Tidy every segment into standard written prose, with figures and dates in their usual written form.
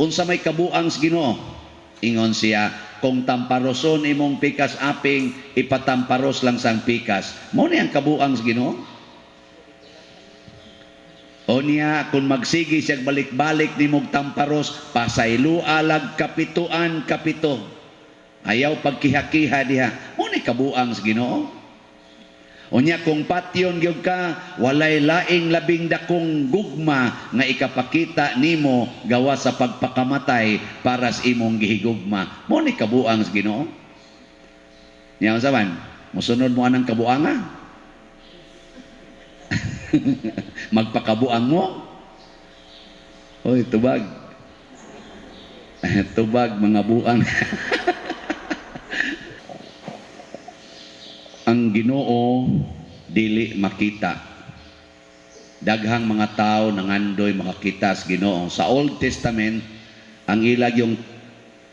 Unsa may kabuang sa Ginoo? Ingon siya, kung tamparoson imong pikas aping, ipatamparos lang sang pikas. Mao ni ang kabuang sa Ginoo. O niya, kung magsigi siya balik-balik ni mong tamparos, pasaylo alag kapituan kapito. Ayaw pagkiha-kiha diha. Mao ni kabuang sa Ginoo. Unya kung patyon gyud ka, walay laing labing dakong gugma nga ikapakita nimo gawas sa pagpakamatay para sa imong gihigugma. Mao ni kabuang sa Ginoo. Nya unsa man? Mosunod mo anang kabuanga? Magpakabuang mo? Oy, tubag. Tubag mga buang. Ang Ginoo dili makita. Daghang mga tao nangandoy makakita sa Ginoo. Sa Old Testament, ang ilag yung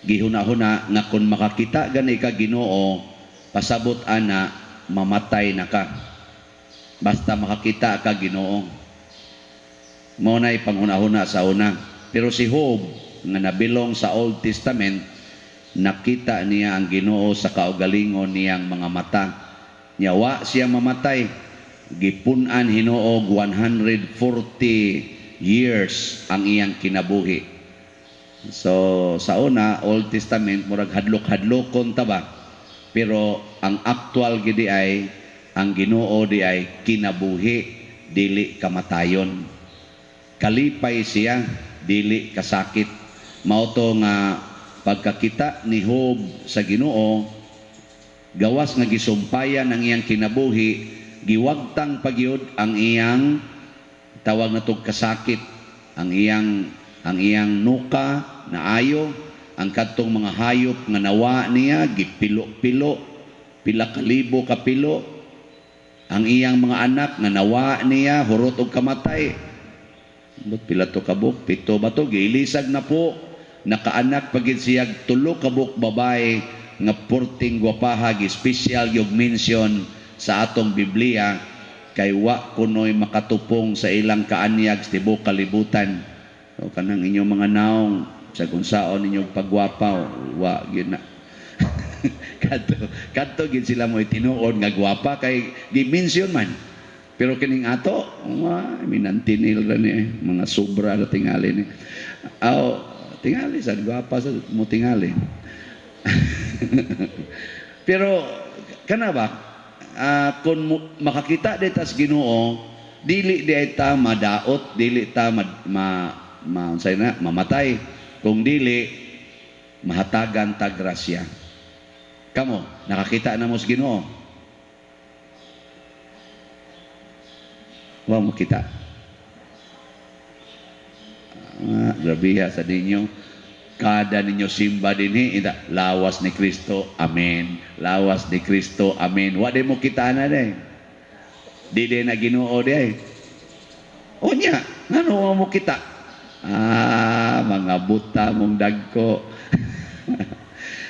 gihuna-huna nga kung makakita gani ka Ginoo, pasabot ana mamatay na ka. Basta makakita ka Ginoo. Mao na'y panghuna-huna sa una. Pero si Job nga nabilong sa Old Testament, nakita niya ang Ginoo sa kaugalingon niyang mga mata. Nya wa siya mamatay. Gipun-an hinuog 140 years ang iyang kinabuhi. So sa una, Old Testament, murag hadlok-hadlokon ta ba? Pero ang actual gidi ay ang Ginoo di ay kinabuhi, dili kamatayon. Kalipay siya, dili kasakit. Mao to nga pagkakita ni Job sa Ginoo, gawas nga gisumpayan ang iyang kinabuhi, giwagtang pagyud ang iyang tawag na tog kasakit, ang iyang nuka naayo, ang kadtong mga hayop nga nawa niya gipilo-pilo, pila ka libo ka pilo, ang iyang mga anak nga nawa niya hurot og kamatay. But pila to kabuk, 7 ba to, giilisag na po, nakaanak pagid siyag 3 kabuk babae nga porting gwapaha, special yung mention sa atong Biblia kay wa kunoy makatupong sa ilang kaanyag sa tibuok kalibutan. O kanang inyong mga naong sa kunsaon ninyong pagwapaw, wa gyud na. Kadto gyud sila mo tinuod nga gwapa kay gi-mention man. Pero kining ato, wa minantinil ra ni mga sobra ra tingali ni. Aw tingali sa gwapa sa mo tingali. Pero kana ba kung makakita di tas Ginoo, dili di ay ta madaot, dili ta unsay na, mamatay. Kung dili mahatagan ta grasya. Kamo, nakakita na mo sa Ginoo? Wa mo kita. Grabe sa ninyo. Kada ninyo simba dinhi, ita, lawas ni Kristo, amen. Lawas ni Kristo, amen. Wa di mo kita na di. Di di na Ginoo di ay. Unya, ngano wa mo kita? Mga buta mong dagko.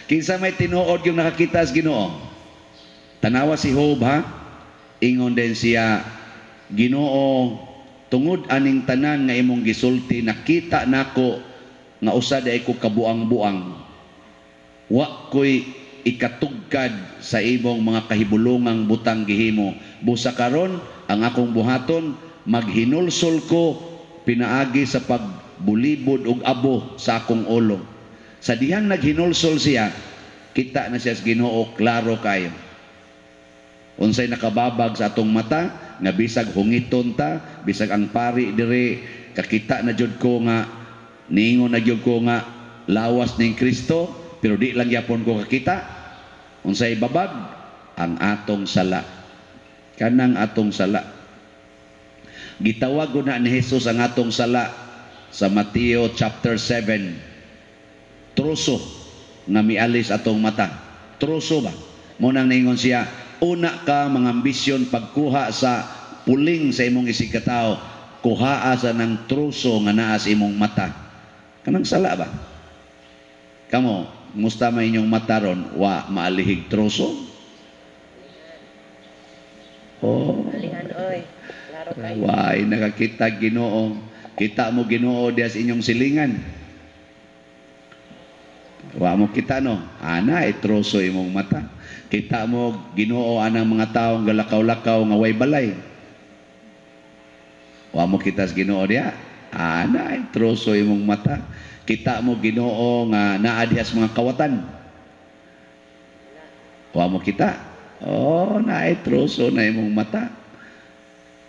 Kinsa may tinuod yung nakakita sa Ginoo? Tanawa si Job ha. Ingon din siya, Ginoo, tungod aning tanan nga imong gisulti, nakita nako nga usa di ko kabuang-buang. Wa ko'y ikatugkad sa imong mga kahibulungang butang gihimo. Busa karon ang akong buhaton, maghinulsol ko pinaagi sa pagbulibod og abo sa akong ulo. Sa dihang naghinulsol siya, kita na siya sa Ginoo, klaro kayo. Unsay nakababag sa atong mata, nga bisag hungiton ta, bisag ang pari dire, kakita na jud ko nga, niingon na jud ko nga lawas ning Kristo, pero di lang yapon ko kakita. Unsay babag? Ang atong sala. Kanang atong sala. Gitawag na ni Jesus ang atong sala sa Mateo chapter 7. Troso nga mialis atong mata. Troso ba? Mo nang niingon siya, una ka mga ambisyon pagkuha sa puling sa imong isig katao, kuhaa sa nang troso nga naa sa imong mata. Kanang sala ba? Kamo, musta man inyong mata ron, wa maalihig troso? Oh. Alihan oy. Klaro kayo. Way nakakita Ginoo. Kita mo Ginoo diya sa inyong silingan. Wa mo kita, no? Ana, troso imong mata. Kita mo, Ginoo, anang mga taong galakaw-lakaw nga way balay. Wa mo kita sa Ginoo diha. Ana, troso imong mata. Kita mo, Ginoo, nga naa diha sa mga kawatan. Wa mo kita. Oh, naay troso na imong mata.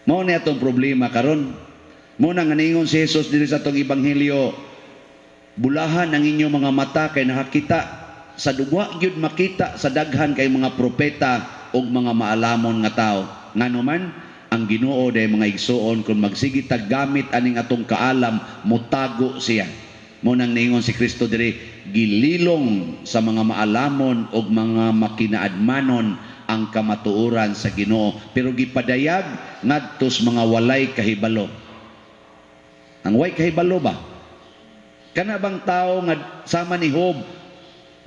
Mao ni atong problema karon. Mao na nga ningon si Jesus diri sa atong ebanghelyo, bulahan ang inyong mga mata kay nakakita sa duwa gyud makita sa daghan kay mga propeta ug mga maalamon nga tao. Ngano man ang Ginoo day, mga igsuon, kung magsige tag gamit aning atong kaalam, mutago siya. Mao nang niingon si Kristo diri, gililong sa mga maalamon ug mga makinaadmanon ang kamatuoran sa Ginoo, pero gipadayag ngadto sa mga walay kahibalo. Ang way kahibalo ba? Kana bang tao nga sama ni Job,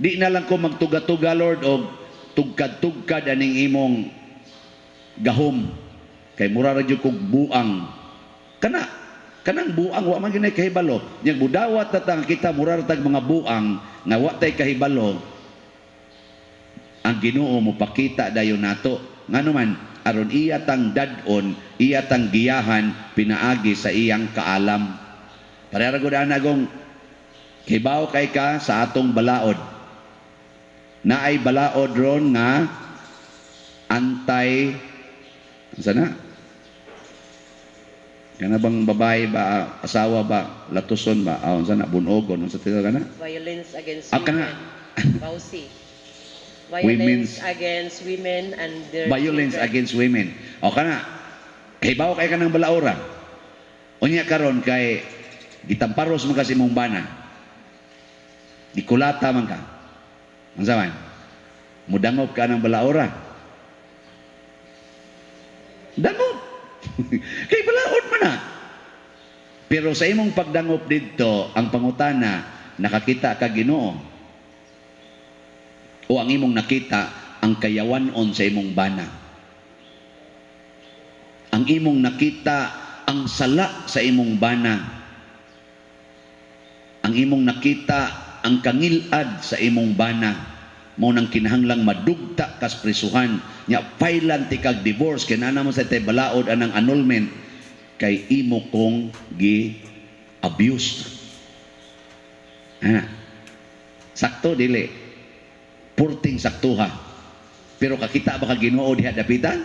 "Di na lang ko magtuga-tuga, Lord, og tugkad-tugkad aning imong gahom kay mura ra jud kog buang." Kana kanang buang, wa man gyud kahibalo. Nya budawat ta kita, mura ra tag mga buang nga wa tay kahibalo. Ang Ginoo mo pakita dayon nato. Ngano man? Aron iya tang dad-on, iya tang giyahan pinaagi sa iyang kaalam. Pareha ra gud ana gong kibaw kay ka sa atong balaod. Naay balaod ron nga anti, unsa na? Kana bang babae ba, asawa ba, latuson ba? Ah, unsa na, bunogon, unsa tawag kana? Violence against Ah, kana. Women. VAWC. Violence against women and their Violence children. Against women. O kana, hibaw kay kanang balaora. Unya karon kay gitamparos man kasi imong bana. Gikulata man ka. Unsa man? Mudangop ka ng balaora. Dangop. Kay balaod man na. Pero sa imong pagdangop didto, ang pangutana, nakakita ka Ginoo? O ang imong nakita, ang kayawanon sa imong bana? Ang imong nakita, ang sala sa imong bana. Ang imong nakita, ang kangilad sa imong bana. Mao nang kinahanglang madugta kas prisuhan. Nya file-an ti kag divorce kay naa naman sa tay balaod anang annulment kay imo kong gi abused. Ha? Sakto dili? Purting saktuha. Pero kakita ba ka Ginoo diha dapitan?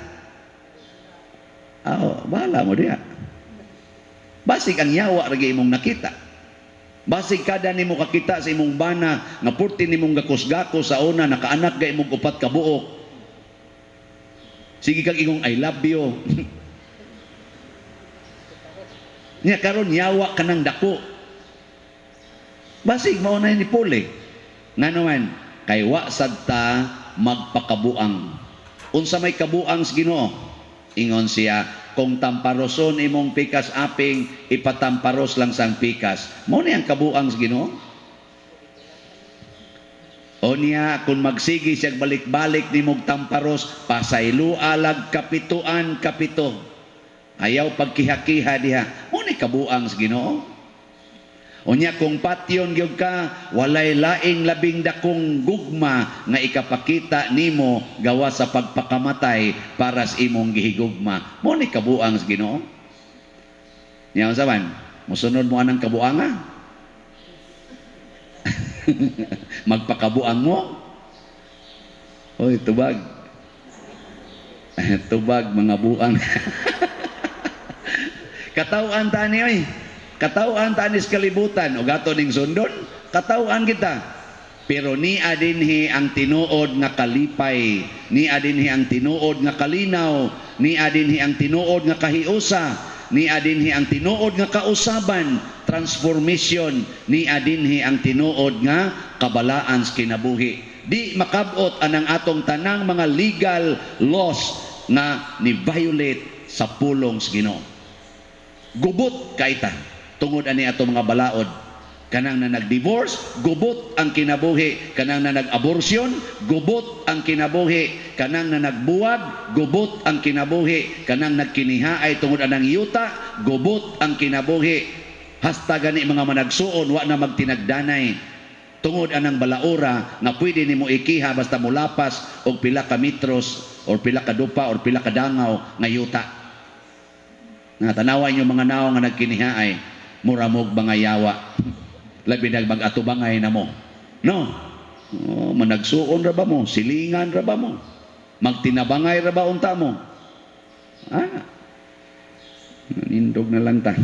Aw, bahala mo diha. Basig ang yawa ra gyud imong nakita. Basig kada nimo kakita sa imong bana nga purti nimong gakos-gakos sa una, nakaanak ga imong upat ka buok. Sige kag ingong "I love you." Nya karon yawa ka ng dako. Basig mao na ni Paul eh. Ngano man, kay wa sad ta magpakabuang. Unsa may kabuang sa Ginoo? Ingon siya, kung tamparoson imong pikas aping, ipatamparos lang sang pikas. Mao ni ang kabuang sa Ginoo. O niya, kung magsigi siya balik-balik nimog tamparos, pasaylo alag kapituan kapito. Ayaw pagkiha-kiha diha. Mao ni kabuang sa Ginoo. Unya kung patyon gyud ka, walay laing labing dakong gugma nga ikapakita nimo gawa sa pagpakamatay para sa imong gihigugma. Mao ni kabuang sa Ginoo. Nya unsa man? Mosunod mo anang kabuanga? Magpakabuang mo? Oy, tubag. Tubag mga buang. Katawhan ta ni oy. Katawhan ta ni sa kalibutan ug ato ning sundon, katawhan kita. Pero nia dinhi ang tinuod nga kalipay, nia dinhi ang tinuod nga kalinaw, nia dinhi ang tinuod nga kahiusa, nia dinhi ang tinuod nga kausaban, transformation, nia dinhi ang tinuod nga kabalaan sa kinabuhi. Di makabot anang atong tanang mga legal laws nga ni violate sa pulong sa Ginoo. Gubot kaita tungod ani atong mga balaod. Kanang na nag-divorce, gubot ang kinabuhi. Kanang na nag-abortion, gubot ang kinabuhi. Kanang na nagbuwag, gubot ang kinabuhi. Kanang nagkinihaay tungod anang yuta, gubot ang kinabuhi. Hasta gani mga managsuon, wa na magtinagdanay. Tungod anang balaura nga pwede nimo ikiha basta mulapas og pila ka metros or pila ka dupa or pila ka dangaw nga yuta. Nga tanawa inyo mga naong nga nagkinihaay, mura mog mga yawa. Labi nag mag-atubangay na mo. No? Oh, managsuon ra ba mo? Silingan ra ba mo? Magtinabangay ra ba unta mo? Ah. Nindog na lang ta.